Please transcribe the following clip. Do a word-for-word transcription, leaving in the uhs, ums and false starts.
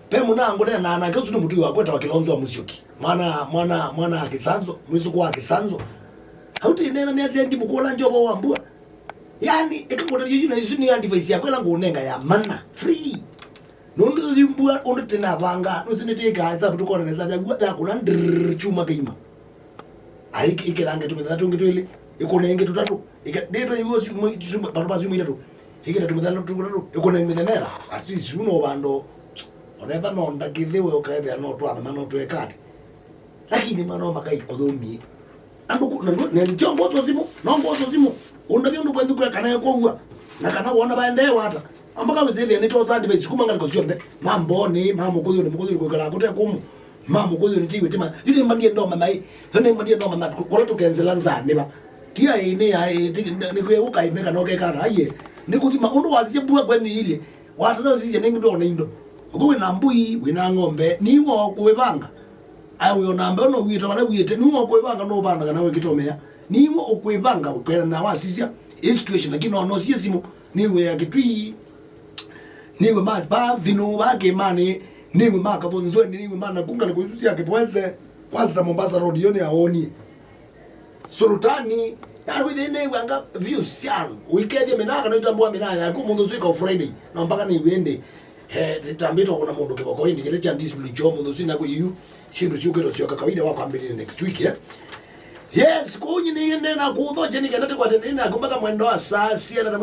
Pe mũna ngũnena nake, ũsu nĩ mũtũi wakwa wĩtawa Kilonzo wa Musyoki. Mwana, mwana, mwana wa Kisanzo, mwĩsũkũ wa Kisanzo. Hauti nena nĩ asia ndimũkũla njovo wa mbua. Yani, ĩkamũtavya yu na isu nĩ advice yakwa ĩla ngũnenga ya mana. Free. Nũndũ yu mbua ũndũ tĩnavanga, nũsĩ nĩtĩkaa ĩsavu tũkona nesa ya mbua ya kũna ndrrr, chuma kĩima. Ai, ĩkĩlange tũmĩthenya tũngĩ twĩlĩ, ĩkũne ĩngĩ tũtatũ, ĩke-, ndĩtwe iw'o syumwa, syumwa, vandũ va syumwa itatũ, ĩkĩte tũmĩthenya tũtatũ, ĩkũne mĩthenya ĩla, at least, yu no vandũ, onetha no ndakĩthĩwe ũkaethĩa no twathama no tweka ati. Lakini mwana wa Makai kũthũmie. Andũ ku-, na ndũ-, na ndio ngoso simu, no ngoso simu, ũndavya ũndũ kwenyu kweka naye kũw'a, na kana wona vaendee wata. Ambaka wĩsĩthĩa nĩtosa advice kuma ngalĩko syonthe, ma Mboni, ma Mũkũyũnĩ, Mũkũyũnĩ kwĩkalaa kũte kũmũ, ma Mũkũyũnĩ tiwĩ tima. Yu nĩmbandie ndoma mai, yu nĩmbandie ndoma mai, kũla tũkenzela nzaa nĩva. Tia ĩnĩ ya, ĩ, ti, nĩ, nĩ kwĩ ũkaimeka no kekana, aiye. Nĩ kũthima, ũndũ wasisye mbua kwenyu ilye, watana ũsisye nĩngĩ ndona indo. Ũkũ wĩna mbui, wĩna ng'ombe, niwo kũĩvanga. Ai, wĩ ona mbeo no wĩta vala wĩte, niwo kũĩvanga no ũvandaga na wĩkĩtomea. Niwo ũkwĩvanga kwenda na wasisya, ĩ situation, lakini no, no sie simu, niwe ya Kitui. Nĩw'e ma, ma Vinũ, ma Kĩmani, nĩw'e ma Kathonzweni, nĩw'e ma Nakunga, na kũisu sya Kĩpwese, wasita Mombasa Road, yo nĩ aoni. Sultani, yani wĩthĩ nĩw'e anga views syanu, ũikethie mĩnaa kana itambua mĩnaa yaku, mũndũ ũsu ĩka Friday, na mpaka nĩw'e ĩndĩ, he, tambĩtwo kuna mũndũ kĩvoko ĩndĩ, kĩte cha discipline cho, mũndũ ũsu inaku yu, syĩndũ syũkĩtwo syoka kawaida wa kwambĩlĩle next week, eh? Yes, kũu nyinĩ nena kũthoche nĩ kenda tĩkwate nĩ naku mpaka mwendo wa saa siana na